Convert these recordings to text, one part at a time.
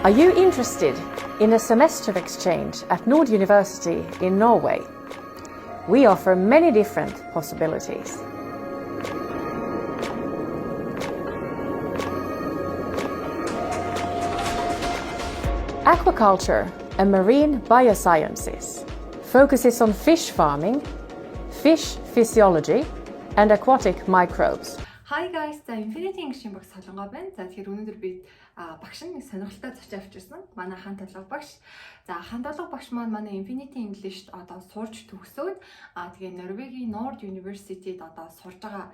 Are you interested in a semester exchange at Nord University in Norway? We offer many different possibilities. Aquaculture and marine biosciences focuses on fish farming, fish physiology, and aquatic microbes. Hi guys, за Infinity English-ийн багш Солонгоо байна. За, тэгэхээр өнөөдөр би багш нь нэг сонирхолтой зочин авчирсан. Манай Хан Толгой багш. За, Хан Толгой багш маань манай Infinity English-д одоо сурч төгсөөд тэгээ Норвегийн Nord University-д одоо сурж байгаа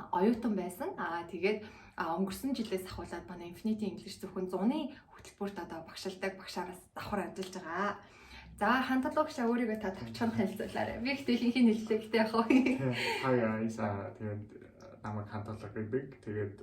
оюутан байсан. Тэгээд өнгөрсөн жилээс ахуулаад манай Infinity English зөвхөн зуны хөтөлбөрт одоо багшилдаг багшаараас давхар ажиллаж байгаа. За, Хан Толгой багшаа, өөрийгөө та товчхон танилцуулаарай. Би ихтэй ихэнх нь хэллээ гэтээ яг хоо. Hi guys. Тэгээд намайг Хантолго гэдэг. Тэгээд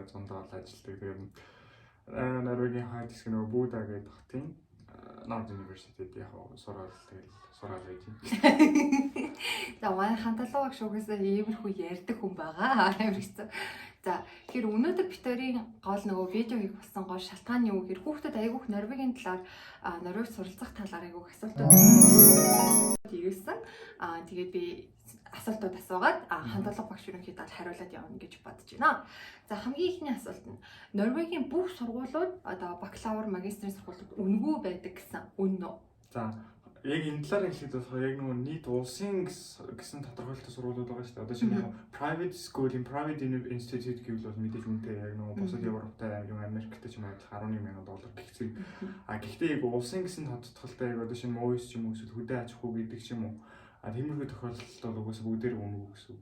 зундаа бол ажилладаг. Тэгээд Норвегийн хойд хэсэг, нөгөө Буда гэдэг хотын Nord University-д яг сураад, тэгэл сураад байж байна. За, манай Хантолгой багш угаасаа иймэрхүү ярьдаг хүн байгаа. Амар хэцүү. За, тэгэхээр өнөөдөр бид хоёрын гол нөгөө видео хийх болсон гол шалтгаан нь юу гэхээр хүүхдүүд айгүйх Норвегийн талаар, Норвегид суралцах талаар айгүйх асуултууд ирсэн. Тэгээд би асуултууд асуугаад Хантолгой багш ерөнхийдөө хариулаад явна гэж бодож байна. За, хамгийн эхний асуулт нь Норвегийн бүх сургуулиуд, одоо бакалавр, магистрийн сургуулиуд үнэгүй байдаг гэсэн үнэн үү? За, яг энэ талаар хэлэхэд болохоор яг нөгөө нийт улсын гэсэн тодорхойлолтой сургуулиуд байгаа шүү дээ. Одоо шинэ яг private school-ийн private institute гэвэл бол мэдээж үнэтэй, яг нөгөө бусад Европтой, юм Америктэй ч юм уу адилхан 11 мянган доллар гэх зэрэг. А гэхдээ яг улсын гэсэн тодтолтой, яг одоо шинэ MOIS ч юм уу, эсвэл хөдөө аж ахуй гэдэг ч юм уу. А тиймэрхүү тохиолдолд бол угаасаа бүгдээр үнэгүй гэсэн үг.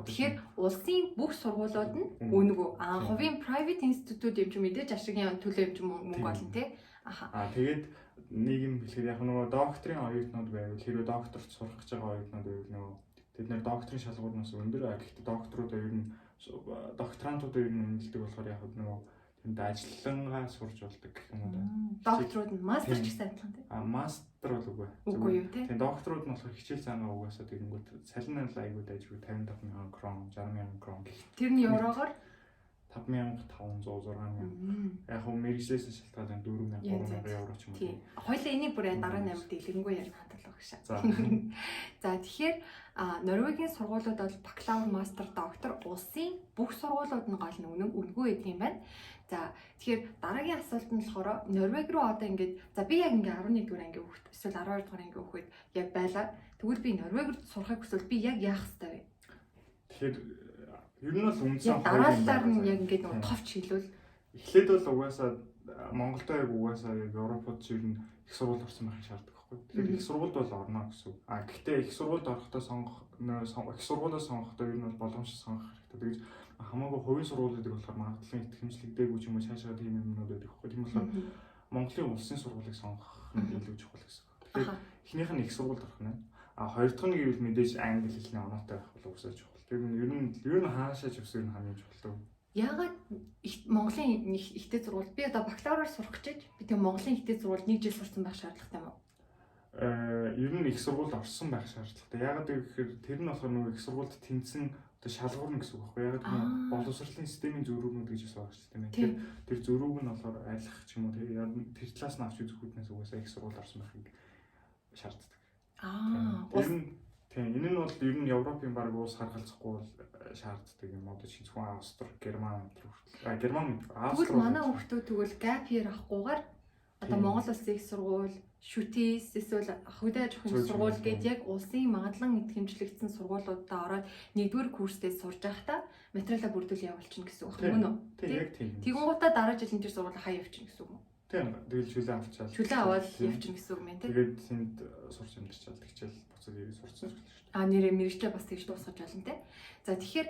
Тэгэхээр улсын бүх сургуулиуд нь үнэгүй. Хувийн private institute юм чи мэдээж ашигын төлөө юм чи мөнгө болно, тий. Аха. А тэгээд нэг юм хэлэхээр яг нөгөө докторийн оюутнууд байвал, хэрвээ докторт сурах гэж байгаа оюутнууд байвал, нөгөө тэд нэр докторийн шалгуурнаас өндөр. А гэхдээ докторуудаа ер нь, докторантуудаа ер нь үнэлдэг болохоор яг нөгөө тэнд ажиллангаа сурч болдог гэх юм уу да. Докторууд нь мастер ч гэсэн адилхан, тий. А мастер бол үгүй. Үгүй юу, тий. Тийм, докторууд нь болохоор хичээл зангаа угаасаа тэгэнгүүт цалин нь л айгүй дайжгүй, 55 мянган крон, 60 мянган крон гэх. Тэр нь еврогоор 5500, 6000. Яг хөө мэргэжлээс шалтгаалan 4000, 3000 евро ч юм уу. Тийм. Хоёлаа энийг бүр дараа нь амар дэлгэрэнгүй ярина, Хантолгой багшаа. За. За, тэгэхээр Норвегийн сургуулиуд бол бакалавр, мастер, доктор улсын бүх сургуулиуд нь гол нь үнэн үнэгүй байдаг юм байна. За, тэгэхээр дараагийн асуулт нь болохоор Норвег руу одоо ингээд, за, би яг ингээд 11 дугаар ангийн хүүхэд эсвэл 12 дугаар ангийн хүүхэд яг байлаа. Тэгвэл би Норвег руу сурахыг хүсвэл би яг яах ёстой вэ? Тэгэхээр ер нь бол үндсэн Яг дараалалаар нь яг ингээд нөгөө товч хэлвэл. Эхлээд бол угаасаа Монголдо яг угаасаа яг Европод ч ер нь их сургууль орсон байхыг шаарддаг байхгүй. Тэгэхээр их сургуульд бол орно гэсэн үг. А гэхдээ их сургуульд орохдоо сонгох, их сургуулиа сонгохдоо ер нь бол боломжтой сонгох хэрэгтэй. Тэгэж хамаагүй хувийн сургуулиудыг болохоор магадлал итгэмжлэгдээгүй ч юм уу, цаашаа тийм юмнууд байдаг байхгүй. Тийм болохоор Монголын улсын сургуулийг сонгох нь илүү чухал гэсэн үг. Тэгэхээр эхнийх нь их сургуульд орох нь. А хоёр дахь нь гэвэл мэдээж англи хэлний оноотой байх бол угаасаа чухал. Тэр нь ер нь хаашаа ч явсан ер нь хамгийн чухал. Яагаад Монголын их дээд сургууль, би одоо бакалавраар сурах гэж би тэг Монголын их дээд сургууль нэг жил сурсан байх шаардлагатай юм уу? Ер нь их сургуульд орсон байх шаардлагатай. Яагаад гэвэл тэр нь болохоор нөгөө их сургуульд тэнцсэн одоо шалгуурна гэсэн үг байхгүй. Яагаад гэвэл боловсролын системийн зөрүүгнүүд гэж бас байгаа шүү дээ, тийм ээ. Тэр зөрүүг нь болохоор арилгах ч юм уу, тэр талаас нь авч үзэх үүднээс угаасаа их сургуульд орсон байхыг шаарддаг. Тэр нь, тийм, энэ нь бол ер нь Европын баг улс харгалзахгүй бол шаарддаг юм. Одоо чи зөвхөн Австри, Герман энэ хүртэл. А Герман мэдгүй. Тэгвэл манай хүүхдүүд тэгвэл gap year авахгүйгээр одоо Монгол улсын их сургууль, ШҮТЭС эсвэл хөдөө аж ахуйн сургууль гээд яг улсын магадлан итгэмжлэгдсэн сургуулиудаа ороод нэгдүгээр курстэй сурж байхдаа материалаа бүрдүүл явуулчихна гэсэн үг юм уу? Тийм, яг тийм. Тэгэнгүүтээ дараа жилийн тэр сургуулаа хаяа явчихна гэсэн үг юм уу? Тийм, тэгэл чөлөө авчаал. Чөлөө аваад явчихна гэсэн үг юм, тийм. Тэгээд тэнд сурч амьдарчаал тэгчээл буцаад ирээ сурцсан ч шүү дээ. А нэрээ мэргэжлээ бас тэгж дуусгаж болно, те. За, тэгэхээр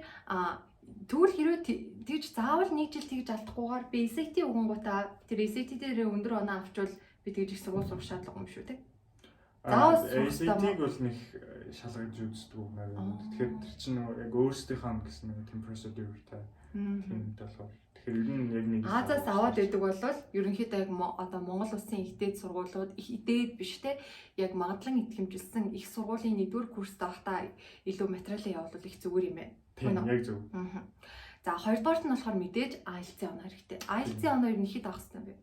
тэгвэл хэрвээ тэгж заавал нэг жил тэгж алдахгүйгээр би SAT өгөнгүүтээ тэр SAT дээр өндөр оноо авчвал би тэгж их сургууль сурах шаардлага юм шүү, те. Заавал SAT-г бол нэг шалгаж үздэг юм байна. Тэгэхээр тэр чинь яг өөрсдийнхөө гэсэн нэг тийм procedure-тай. Тийм болохоор тэгэхээр ер нь яг нэг Азаас аваад байдаг бол ерөнхийдөө яг одоо Монгол улсын их дээд сургуулиуд, их дээд биш те, яг магадлан итгэмжилсэн их сургуулийн нэгдүгээр курст байхдаа илүү материалаа явуулвал их зүгээр юм байна. Тийм, яг зөв. За, хоёрдугаарт нь болохоор мэдээж IELTS-ийн оноо хэрэгтэй. IELTS-ийн оноо ер нь хэд авах хэрэгтэй юм бэ?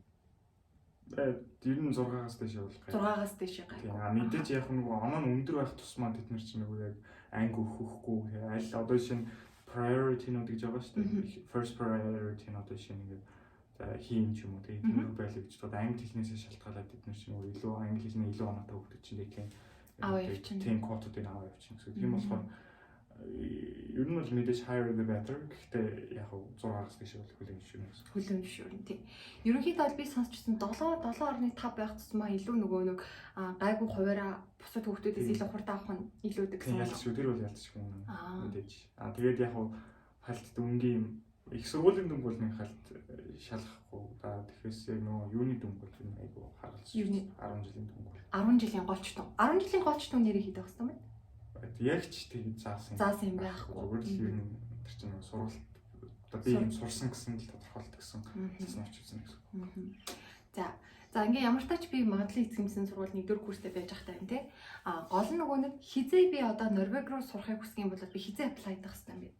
Ер нь 6-аас дээш бол гайгүй. 6-аас дээш гайгүй. Тийм. А мэдээж яг нөгөө оноо нь өндөр байх тусмаа тэд нар чинь нөгөө яг анги өгөхгүй аль одоо шинэ priority-нууд гэж байгаа шүү дээ. First priority нь одоо шинэ ингээд за хийм ч юм уу, тийм, тиймэрхүү байлаа гэж бодоод англи хэлнээсээ шалтгаалаад тэд нар чинь нөгөө илүү англи хэлний илүү оноотой хүүхдүүд чинь тийм аваа явчихна. Тийм, квотуудыг аваа явчихна гэсэн. Тийм болохоор ер нь бол мэдээж higher the better. Гэхдээ яг 6-аас дээш бол хүлээн зөвшөөрнө гэсэн. Хүлээн зөвшөөрнө, тийм. Ерөнхийдөө бол би сонсчихсан 7 7.5 байх тусмаа илүү нөгөө нэг гайгүй хуваараа бусад хүүхдүүдээс илүү хурдан авах нь илүүдэг гэсэн. Ялцгүй, тэр бол ялцгүй мэдээж. А тэгээд яг хальт дүнгийн их сургуулийн дүнг бол нэг халт шалгахгүй. За, тэгэхээр яг нөгөө юуны дүнг бол энэ айгу харгалзаж 10 жилийн дүнг бол 10 жилийн голч дүн. 10 жилийн голч дүн нэрийг хийдэг хэвсэн юм байна. Яг ч тэгж заасан заасан юм байхгүй. Зүгээр л ер нь тэр чинь нөгөө сургалт одоо би юм сурсан гэсэн л тодорхойлт гэсэн цэс авч ирсэн гэсэн. За. За, ингээ ямар тач би магадлан эзэмсэн сургууль 1-р курстэй байж байхтай юм те. А гол нь нөгөө нэг хизээ би одоо Норвег руу сурахыг хүсэх юм бол би хизээ apply дах хэрэгтэй юм бэ?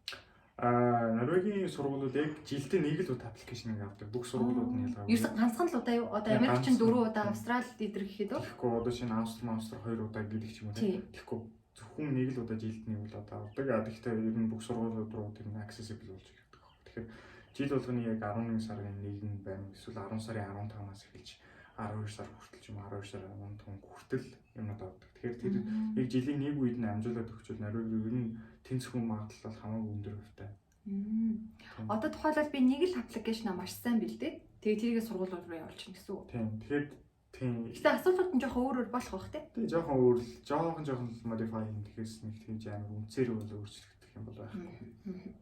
А Норвегийн сургуулиуд яг жилдээ нэг л удаа application авдаг. Бүх сургуулиуд нь ялгаагүй. Ерөөсөн ганцхан л удаа юу? Одоо Америк чинь 4 удаа, Австрали эдэр гэхэд үү? Тэгэхгүй, одоо шинэ Австри, Австри 2 удаа гэдэг ч юм уу те. Тэгэхгүй, зөвхөн нэг л удаа, жилд нэг л удаа авдаг. А тэгэхдээ ер нь бүх сургуулиуд руу тэр нь accessible болж ирдэг. Тэгэхээр жил болгоны яг 11 сарын 1 байна эсвэл 10 сарын 15-аас эхэлж 12 сар хүртэл ч юм уу, 12 сарын 15 хүртэл юмнууд авдаг. Тэгэхээр тэр яг жилийн нэг үед нь амжуулаад өгчвөл Норвег ер нь тэнцвэн магадлал бол хамаагүй өндөр хувьтай. Одоо тухайлбал би нэг л application аа маш сайн бэлдээд тэгээ тэрийг сургуулиуд руу явуулчихна гэсэн үг. Тийм. Тэгэхээр тийм. Гэтэ асуултууд нь жоохон өөр өөр болох бах тий. Тийм, жоохон өөр л, жоохон жоохон modify юм. Тэгэхээс нэг тэгж амар үнцээр бол өөрчлөгдөх юм бол байхгүй.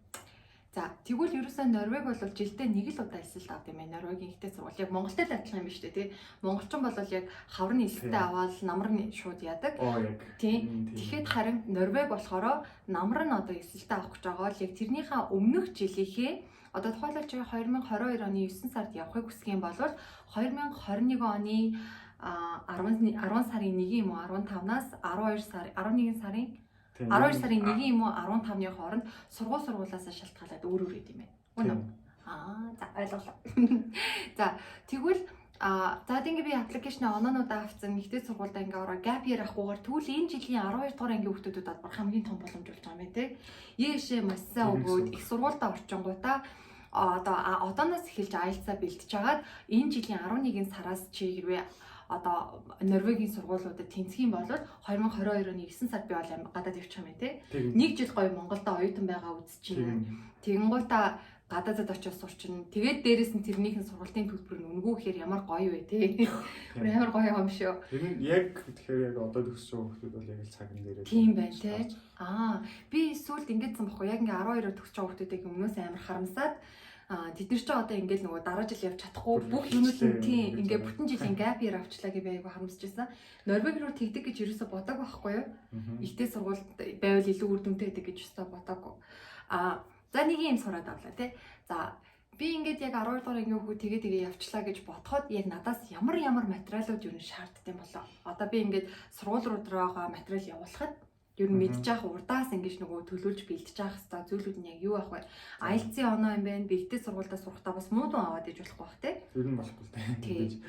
За, тэгвэл ерөөсөө Норвег бол жилдээ нэг л удаа элсэлт авд юм байна. Норвегийн ихтэй сургууль яг Монголтой л адилхан юм биш үү тий. Монголчин бол яг хаврын элсэлтээ аваад намар нь шууд яадаг. Оо, яг. Тийм. Тэгэхэд харин Норвег болохоор намар нь одоо элсэлтээ авах гэж байгаа бол яг тэрнийхээ өмнөх жилийнхээ, одоо тухайлбал чи 2022 оны 9 сард явахыг хүсэх юм бол 2021 оны 10 10 сарын 1 юм уу 15-наас 12 сар 11 сарын 12 сарын 1 юм уу 15-ны хооронд сургууль сургуулиасаа шалтгаалаад өөр өөр юм байна. Үнэн үү? Аа, за, ойлголоо. За, тэгвэл за ингээ би application оноонуудаа авцсан, нэгтэй сургуульдаа ингээ ороо gap year авахгүйгээр, тэгвэл энэ жилийн 12 дугаар ангийн хүүхдүүдэд бүр хамгийн том боломж болж байгаа юм байна те. Ээшээ маш сайн өгөөд их сургуульдаа орчингуудаа одоо одооноос эхэлж IELTS-аа бэлтэж хагаад энэ жилийн 11 сараас чи хэрвээ одоо Норвегийн сургуулиудад тэнцэх юм бол 2022 оны 9 сард би бол гадаад явчих юм байна те. Нэг жил гоё Монголдо оюутан байгаа үзчихээн. Тэгэнгуутаа гадаадад очиж сурчин. Тэгээд дээрэс нь тэрнийхэн сургалтын төлбөр нь үнэгүй гэхээр ямар гоё вэ те. Ямар гоё юм шүү. Тэр нь яг тэгэхээр яг одоо төгссөн хүмүүс бол яг л цаган дээрээ. Тийм байна те. Аа, би сүүлд ингэдсэн бохгүй, яг ингээ 12-оор төгсөж байгаа хүмүүсийг өмнөөс амар харамсаад, тэд нар ч одоо ингээл нөгөө дараа жил явж чадахгүй бүх юмуд нь, тийм, ингээ бүтэн жилийн gap year авчлаа гэж би айгу харамсаж байсан. Норвег руу тэгдэг гэж ерөөсө бодоагүй байхгүй юу? Ихтэй сургуульд байвал илүү үр дүнтэй байдаг гэж өстой бодоагүй. А за, нэг юм сураад авлаа тий. За, би ингээд яг 12 дугаар ангийн хүүхэд тэгээ тэгээ явчлаа гэж бодоход яг надаас ямар ямар материалууд юу н шаарддаг юм болоо. Одоо би ингээд сургууль руу байгаа материал явуулахад ер нь мэдчих ах урдаас ингэж нөгөө төлөвлөж бэлтэж авах хэвээр зүйлүүд нь яг юу ах вэ? IELTS-ийн оноо юм байна. Би ихтэй сургуульдаа сурахдаа бас муу дун аваад иж болохгүй бах те. Тэр нь болохгүй л те.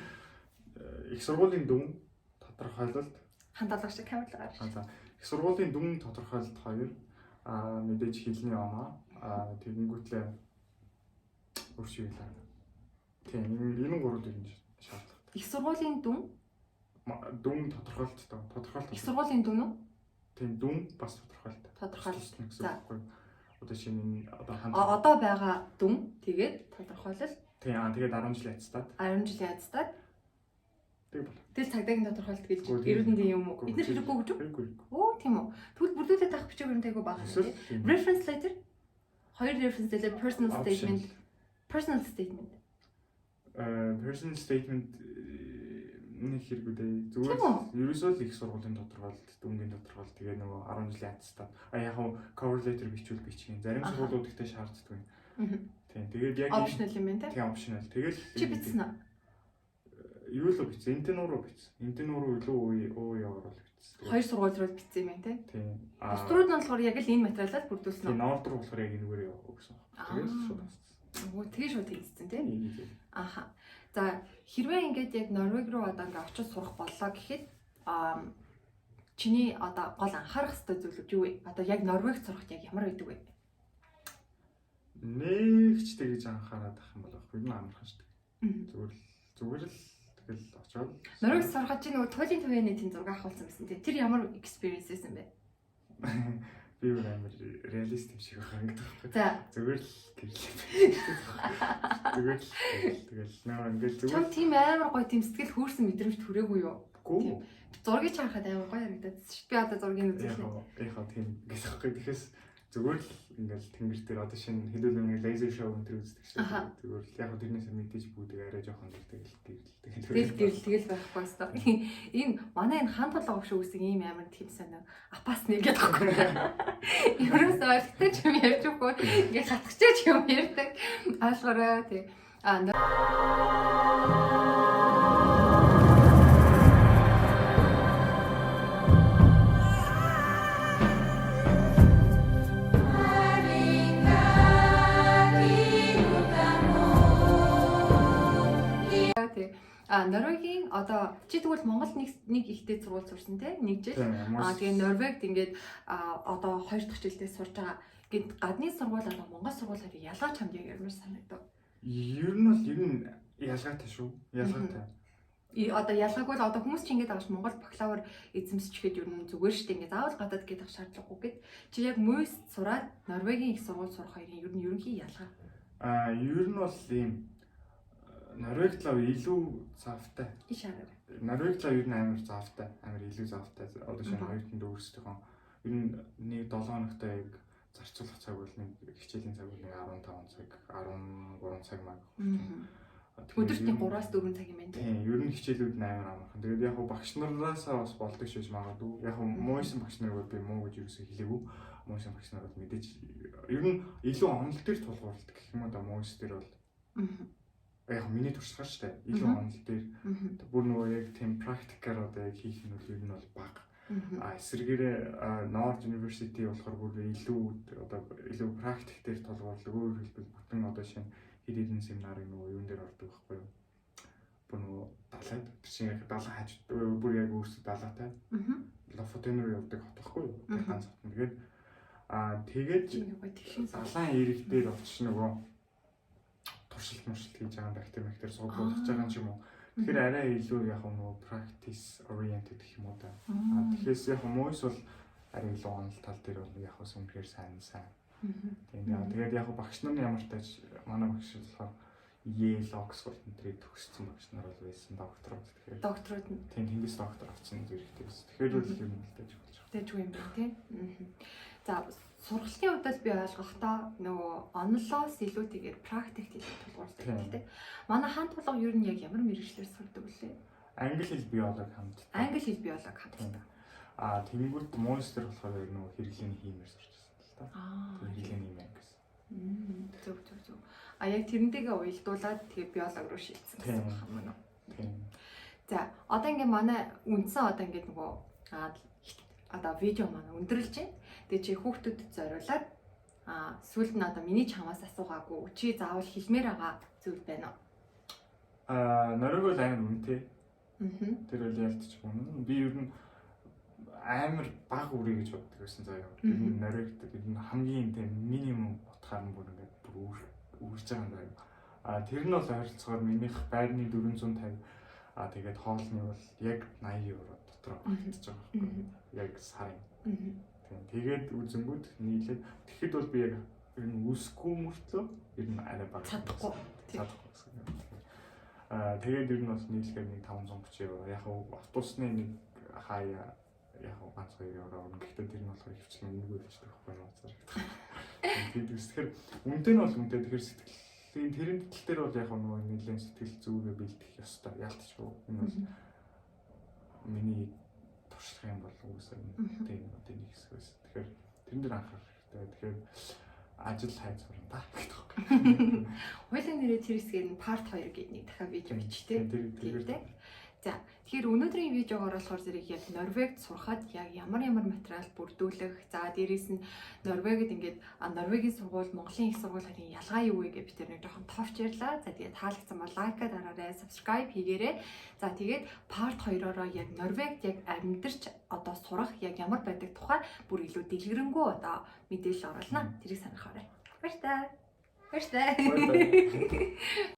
Их сургуулийн дүн тодорхойлолт. Хандалга шиг камерлаар. За, их сургуулийн дүн тодорхойлолт хоёр, мэдээж хэлний оноо, тэгэнгүүтлээ өөрчилөө. Тийм, энэ гурав ер нь шаардлагатай. Их сургуулийн дүн. Дүн тодорхойлолттой. Тодорхойлолт. Их сургуулийн дүн үү? Тийм, дүн бас тодорхойлолт. Тодорхойлолт. Гэсэн үг байхгүй. Одоо шинэ энэ одоо ханд Одоо байгаа дүн, тэгээд тодорхойлол. Тийм, тэгээд 10 жилийн аттестат. 10 жилийн аттестат. Тэг бол. Тэгэл цагдаагийн тодорхойлолт гэж эрүүдэндээ юм уу? Эдгээр хэрэггүй гэж үү? Хэрэггүй. Өө, тийм үү. Тэгвэл бүрдүүлээд авах бичиг баримт айгүй бага юм тий. Reference letter, хоёр reference letter, personal statement, personal statement. Personal statement нэг хэрэггүй дээ. Зүгээр ерөөсөө л их сургуулийн тодорхойлолт, дүнгийн тодорхойлолт, тэгээ нөгөө 10 жилийн аттестат. А яг хав cover letter бичвэл бичих. Зарим сургуулиуд ихтэй шаарддаг юм. Тийм. Тэгээд яг optional юм байна те. Тийм, optional. Тэгэл чи бичсэн үү? Юу л бичсэн? NTNU руу бичсэн. NTNU руу илүү үе оруулах бичсэн. Хоёр сургууль руу бичсэн юм байна те. Тийм. Бусд руу нь болохоор яг л энэ материалаар бүрдүүлсэн үү? Тийм, Nord руу болохоор яг энэгээр өгсөн. Тэгээд шууд бассан. Нөгөө тэгээ шууд хийсэн тийм. Аха. За, Хэрвээ ингээд яг Норвег руу одоо ингээд очиж сурах боллоо гэхэд чиний одоо гол анхаарах ёстой зүйлүүд юу вэ? Одоо яг Норвегт сурахад яг ямар байдаг вэ? Нэг ч тэгж анхаарат ах юм бол байхгүй нь амархан шүү дээ. Зүгээр л тэгэл очоод Норвегт сурахад чи нөгөө туйлын түвээний тийм зураг авахулсан байсан тийм. Тэр ямар experience байсан бэ? Би өөр амар реалист юм шиг байгаа гэдэг байхгүй. За. Зүгээр л гэрлээ. Зүгээр л тэгэл нөө ингээл зүгээр. Чам тийм амар гоё тийм сэтгэл хөөрсөн мэдрэмж төрөөгүй юу? Гүү. Зургийг харахад амар гоё харагдаад шүү. Би одоо зургийг үзүүлээ. Яг тийм гэсэн байхгүй. Тэгэхээс зүгээр л ингээл тэнгэр дээр одоо шинэ хэдүүл нэг лазер шоу энэ төр үздэг шүү. Зүгээр л яг тэрнээс мэдээж бүгдэг арай жоохон тэгэл гэрэл. Тэгэл гэрэл тэгэл байхгүй хэвээр. Энэ манай энэ хан толгой өгш үсэг ийм амар тийм сайн апас нэг гэдэг байхгүй. Ерөөсөө ойлгохтой ч юм ярьж өгөхгүй. Ингээ хатгчаач юм ярьдаг. Ойлгоорой тий. Норвегийн одоо чи тэгвэл Монгол нэг ихтэй сургууль сурсан тий нэг жил. Тэгээ Норвегт ингээд одоо 2 дахь жилдээ сурж байгаа. Гэт гадны сургууль одоо Монгол сургууль хоёрын ялгаа чамд яг ямар санагдав? Ер нь бол ер нь ялгаатай шүү. Ялгаатай. Одоо ялгаагүй л одоо хүмүүс чи ингээд ааш Монгол бакалавр эзэмсчихэд ер нь зүгээр шүү дээ. Ингээд заавал гадаад гэдэг шаардлагагүй гэд. Чи яг МУС сураад Норвегийн их сургууль сурах хоёрын ер нь ерөнхий ялгаа. Ер нь бол ийм Норвег лав илүү завтай. Норвег лав ер нь амар завтай, амар илүү завтай. Одоо шинэ оюутанд өөрсдийнхөө ер нь нэг 7 хоногтой яг зарцуулах цаг бол нэг хичээлийн цаг бол нэг 15 цаг, 13 цаг маг. Өдөрт нэг 3-4 цаг юм байна. Тийм, ер нь хичээлүүд нь амар амархан. Тэгээд яг багш нараасаа бас болдог шиж магадгүй. Яг муусан багш нар бол би муу гэж юусэн хэлээгүй. Муусан багш нар бол мэдээж ер нь илүү онол дээр тулгуурладаг гэх юм уу да муус дээр бол. Яг миний туршлагаар шүү дээ. Илүү онол дээр бүр нөгөө яг тийм практикаар одоо яг хийх нь бол ер нь бол бага. Эсвэргээрээ Nord University болохоор бүр илүү одоо илүү практик дээр тулгуурлаг. Өөрөөр хэлбэл бүтэн одоо шинэ хэд хэдэн семинарын нөгөө юун дээр ордог байхгүй юу? Бүр нөгөө далайд тэр чинь яг далай хаж бүр яг өөрсдөө далайтай. Лофотен руу явдаг хот байхгүй юу? Тэр ганц хот. Тэгээд тэгээд далайн эрэг дээр очиж нөгөө туршилт муршилт хийж байгаа бактери судлуулж байгаа юм уу. Тэгэхээр арай илүү яг нөгөө practice oriented гэх юм уу да. Тэгэхээр яг муус бол арай илүү онол тал дээр бол яг бас үнэхээр сайн. Тийм. Тэгээд яг багш нар нь ямар тач манай багш болохоор Yale, Oxford энтрийг төгссөн багш нар бол байсан докторууд. Тэгэхээр докторууд нь тийм тэндээс доктор авсан зэрэгтэй байсан. Тэгэхээр бол юм л тааж болж байгаа. Тэжгүй юм байна тийм. За сургалтын хувьд бол би ойлгохдоо нөгөө онлоос илүүтэйгээр практикт илүү тулгуурладаг гэдэг тийм. Манай хаан тулга ер нь яг ямар мэргэжлээр сурдаг вүлээ? Англи хэл биолог хамттай. Англи хэл биолог хамттай. Тэнгүүт Монстер болохоор яг нөгөө хэрэглээний хиймээр сурч байсан л та. Хэрэглээний юм гэсэн. Зөв. Яг тэрнтэйгээ уялдуулаад тэгээ биолог руу шилжсэн гэсэн юм байна уу? Тийм. За одоо ингээ манай үндсэн одоо ингээ нөгөө одоо видео маань өндөрлж байна. Тэгээ чи хүүхдүүдэд зориулаад сүүлд нь одоо миний чамаас асуугаагүй чи заавал хэлмээр байгаа зүйл байна уу? Норвег бол амар үнэтэй. Тэр бол ялтч үнэн. Би ер нь амар бага үрээ гэж боддог байсан заяа. Ер нь Норвегт ер нь хамгийн тийм минимум утгаар нь бүр ингээд бүр үрж байгаа юм байна. Тэр нь бол ойролцоогоор минийх байрны 450 тэгээд хоолны бол яг 80 евро дотор багтж байгаа байхгүй. Яг сарын. Тийм. Тэгээд үзэнгүүд нийлээд тэгэхэд бол би яг ер нь үсгүй мөртлөө ер нь арай бага чадахгүй гэсэн юм. Тэгээд ер нь бол нийлэхээр нэг 530 евро. Яг автобусны нэг хаяа яг ганц 2 евро орно. Гэхдээ тэр нь болохоор хөвчлэн үнэгүй болчихдог байхгүй нууцаар. Тэгээд тэгэхээр үнэтэй нь бол үнэтэй. Тэгэхээр сэтгэлийн тэрэн тал дээр бол яг нөгөө нэлээд сэтгэл зүгээ бэлдэх ёстой. Ялтчгүй. Энэ бол миний туршлага юм бол уусаа тийм одоо нэг хэсэг байсан. Тэгэхээр тэрэн дээр анхаарах хэрэгтэй. Тэгэхээр ажил хайж сурна та гэдэг байхгүй. Хоёлын нэрээ тэр хэсгээр нь part 2 гэдэг нэг дахиад видео бичтэй. Тийм. За, тэгэхээр өнөөдрийн видеогоор болохоор зэрэг яг Норвегид сурахад яг ямар ямар материал бүрдүүлэх, за, дээрээс нь Норвегид ингээд Норвегийн сургууль, Монголын их сургууль хоёрын ялгаа юу вэ гэж бид тэр нэг жоохон товч ярьлаа. За, тэгээд таалагдсан бол like аа дараарай, subscribe хийгээрэй. За, тэгээд part 2-оороо яг Норвегид яг амьдарч одоо сурах яг ямар байдаг тухай бүр илүү дэлгэрэнгүй одоо мэдээлэл оруулна. Тэрийг сонирхоорой. Баяртай. Баяртай. Баяртай.